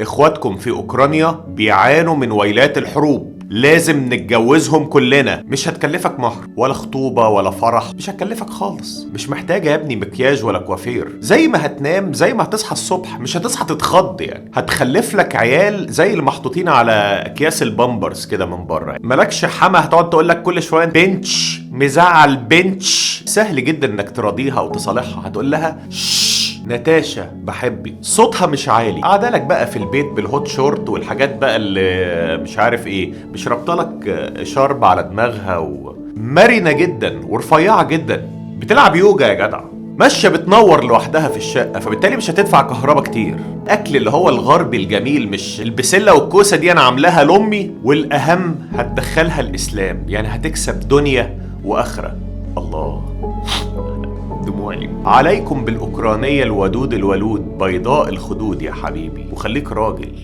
اخواتكم في اوكرانيا بيعانوا من ويلات الحروب، لازم نتجوزهم كلنا. مش هتكلفك مهر ولا خطوبة ولا فرح، مش هتكلفك خالص. مش محتاجة يا ابني مكياج ولا كوافير، زي ما هتنام زي ما هتصحى الصبح، مش هتصحى تتخض يعني. هتخلف لك عيال زي اللي محطوطين على اكياس البامبرز كده من بره. مالكش حما هتقعد تقول لك كل شوية بنش مزعل بنش. سهل جدا انك تراضيها وتصالحها، هتقول لها شش ناتاشا بحبك، صوتها مش عالي. قاعدة لك بقى في البيت بال hot short والحاجات بقى اللي مش عارف ايه، مش رابطه لك شرب على دماغها، ومرنه جدا ورفيعه جدا، بتلعب يوجا يا جدع، ماشية بتنور لوحدها في الشقة، فبالتالي مش هتدفع كهرباء كتير. اكل اللي هو الغربي الجميل، مش البسله والكوسه دي انا عاملاها لامي. والاهم هتدخلها الاسلام، يعني هتكسب دنيا واخره. الله، دموعي. عليكم بالأوكرانية الودود الولود بيضاء الخدود يا حبيبي، وخليك راجل.